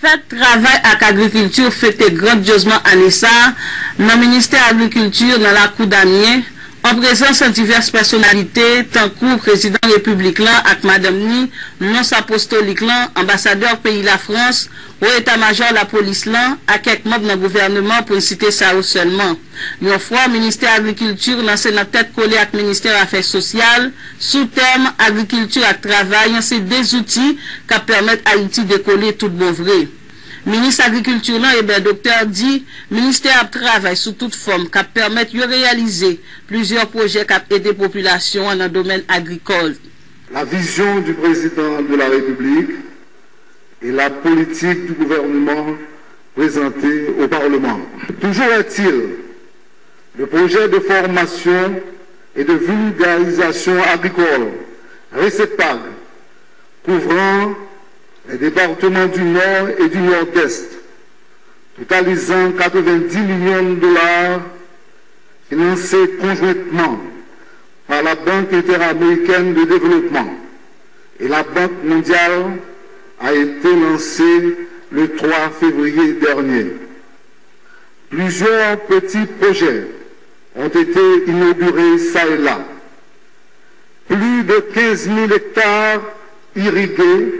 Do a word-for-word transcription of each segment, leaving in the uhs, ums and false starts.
Fèt Travay ak Agrikilti fete grandyozman ane sa a nan Ministè Agrikilti nan lakou Damyen, an prezans divès pèsonalite tankou Prezidan Repiblik lan ak madanm ni, Nons Apostolik lan, Anbasadè peyi Lafrans, Wo Eta Majò Lapolis lan ak kèk manm nan gouvèneman, pou n site sa yo sèlman. Yon fwa Ministè Agrikilti lanse nan tèt kole ak Ministè Afè Sosyal, sou tèm Agrikilti ak travay se de zouti k ap pèmèt Ayiti dekole tout bon vre. Minis Agrikilti lan, Eber Docteur, di ministè ap travay sou tout fòm k ap pèmèt yo reyalize plizyè pwojè k ap ede popilasyon an nan domèn agrikòl. La vision du président de la République et la politique du gouvernement présentée au Parlement. Toujours est-il, le projet de formation et de vulgarisation agricole, RECEPAG, couvrant les départements du Nord et du Nord-Est, totalisant quatre-vingt-dix millions de dollars, financé conjointement par la Banque interaméricaine de développement et la Banque mondiale, a été lancé le trois février dernier. Plusieurs petits projets ont été inaugurés çà et là. Plus de quinze mille hectares irrigués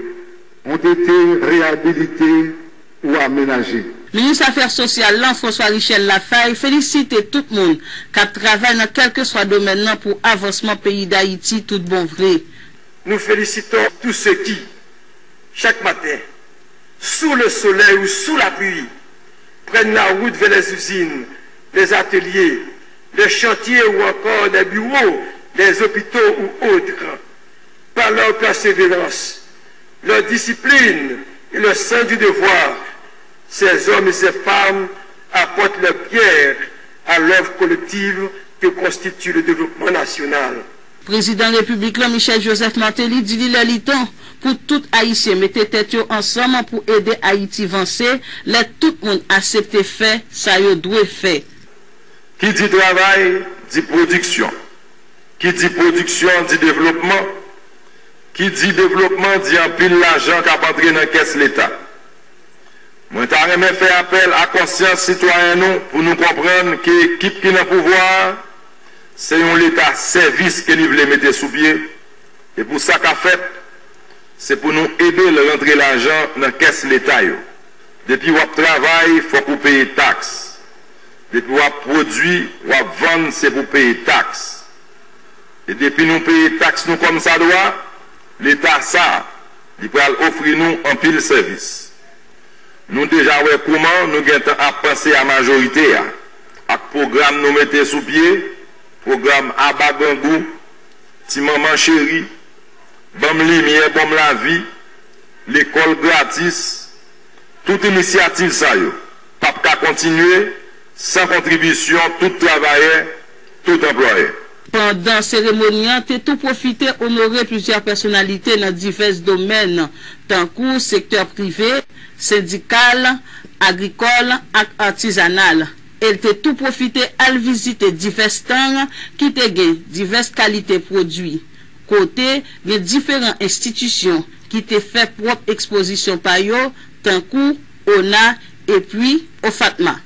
ont été réhabilités ou aménagés. Minis Afè Sosyal lan, François Richel Lafay, felisite tout moun k ap travay nan kèlkeswa domèn nan pou avansman peyi Dayiti tout bon vre. Nous félicitons tous ceux qui, chaque matin, sous le soleil ou sous la pluie, prennent la route vers les usines, les ateliers, les chantiers ou encore les bureaux des hôpitaux ou autres. Par leur persévérance, leur discipline et leur sens du devoir, ces hommes et ces femmes apportent leur pierre à l'œuvre collective que constitue le développement national. Prezidan Repiblik lan, Michel Joseph Martelly, di li lè li tan pou tout Ayisyen mete tèt yo ansanm pou ede Ayiti vanse, lè tout moun aksepte fè sa yo dwe fè. Ki di travay, di pwodiksyon. Ki di pwodiksyon, di devlopman. Ki di devlopman, di anpil lajan k ap antre nan kès Leta. Mwen ta renmen fè apèl a konsyans sitwayen nou pou nou konprann ke ekip ki nan pouvwa a, se yon Leta sèvis ke li vle mete sou pye, e pou sa ka fèt, se pou nou ede l rantre lajan nan kès Leta yo. Depi w ap travay, fòk ou peye taks. Depi w ap pwodui, w ap vann, se pou peye taks. E depi nou peye taks nou kòmsadwa, Leta sa, li pral ofri nou anpil sèvis. Nou deja wè kouman nou gentan ap panse a majorite a, ak pwogram nou mete sou pye, pwogram Aba Grangou, Ti Manman Cheri, Ban m Limyè, Ban m Lavi, Lekòl Gratis, tout inisyativ sa yo p ap ka kontinye san kontribisyon tout travayè, tout anplwayè. Pandan seremoni an te tou pwofite onore plizyè pèsonalite nan divès domèn, tankou sektè prive, sendikal, agrikòl ak atizanal. E l te tou pwofite al vizite divès tang ki te gen divès kalite pwodui, kote gen diferan enstitisyon ki te fè pwòp ekspozisyon pa yo, tankou ONA epi OFATMA.